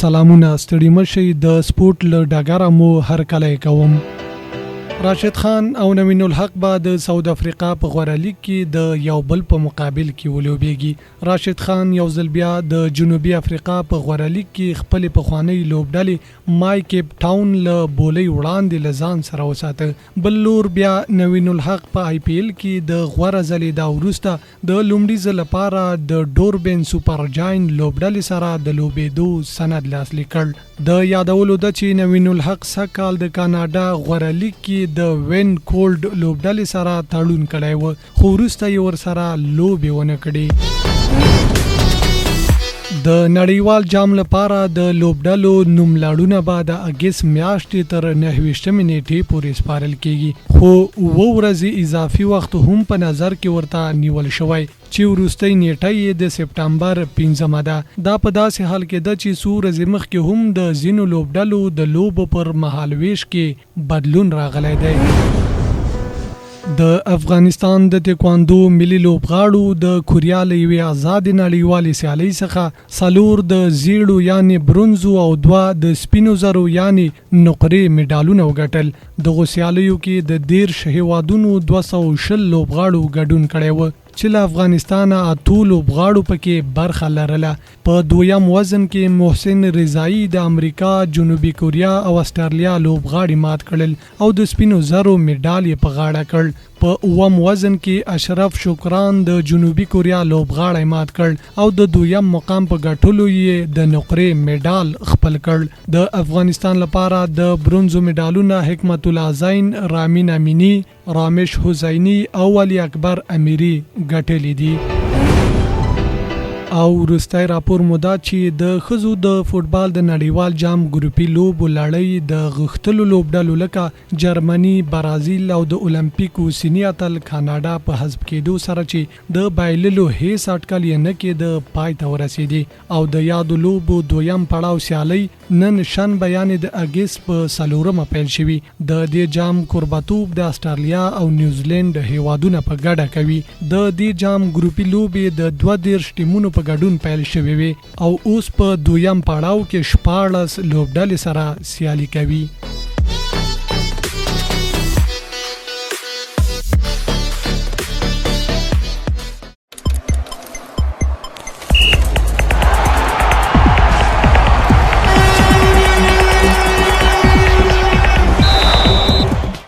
سلامونه، ستړي مه شئ، د سپورټ له ډګره مو هرکلی کوم. راشد خان او نوین الحق به د سعود افریقا په غوره لیګ کې د یو بل په مقابل کې ولوبیږي. راشد خان یو ځل بیا د جنوبي افریقا په غوره لیګ کې خپلې پخوانۍ لوبډلې مای کیپ ټاون له بولۍ وړاندې له ځان سره وساته. بل لور بیا نوین الحق په آی پي ایل کې د غوره ځلېدا وروسته د لومړي ځل لپاره د ډوربین سوپر جاینټ لوبډلې سره د لوبېدو سند لاسلیک کړ. د یادولو ده چې نوین الحق سږ کال د کاناډا غوره لیګ کې د وین کولډ لوبډلې سره تړون کړی و، خو وروسته یې ورسره لوبې ونه کړې. د نړیوال جام لپاره د لوبډلو نوملړونه به د اګست میاشتې تر 29مې نېټې پورې سپارل کېږي، خو اووه ورځې اضافي وخت هم په نظر کې ورته نیول شوی چې وروستۍ نېټه یې د سپټمبر پنځمه ده. دا په داسې حال کې ده چې څو ورځې مخکې هم د ځینو لوبډلو د لوبو پر مهالوېش کې بدلون راغلی دی. د افغانستان د تکواندو ملي لوبغاړو د کوریا له یوې ازادې نړیوالې سیالۍ څخه څلور د زیړو یعنې برونزو او دوه د سپینو زرو یعنې نقرې مډالونه وګټل. دغو سیالیو کې د 30 هېوادونو 220 لوبغاړو ګډون کړی و چې له افغانستانه اتو لوبغاړو پکې برخه لرله. په دویم وزن کې محسن رضايي د امریکا، جنوبي کوریا او اسټرلیا لوبغاړي مات کړل او د سپینو زرو مډال یې په غاړه کړ. په اووم وزن کې اشرف شکران د جنوبي کوریا لوبغاړی مات کړ او د دویم مقام په ګټلو یې د نقرې مډال خپل کړ. د افغانستان لپاره د برونزو مډالونه حکمت الله زین، رامین امیني، رامش حسیني او علي اکبر امیري ګټلي دي. او وروستی راپور مو دا چې د ښځو د فوټبال د نړیوال جام ګروپي لوبو لړۍ د غښتلو لوبډلو لکه جرمني، برازیل او د المپیک اوسني اتل کاناډا په حذف کېدو سره چې د بایللو هېڅ اټکل یې نه کېده، پای ته ورسېدې او د یادو لوبو دویم پړاو سیالۍ نن شنبه یعنې د اګست په څلورمه پیل شوي. د دې جام کوربتوب د اسټرالیا او نیوزلینډ هېوادونه په ګډه کوي. د دې جام ګروپي لوبې د 32 ټیمونو په ګډون پیل شوې وې او اوس په دویم پړاو کې 16 لوبډلې سره سیالي کوي.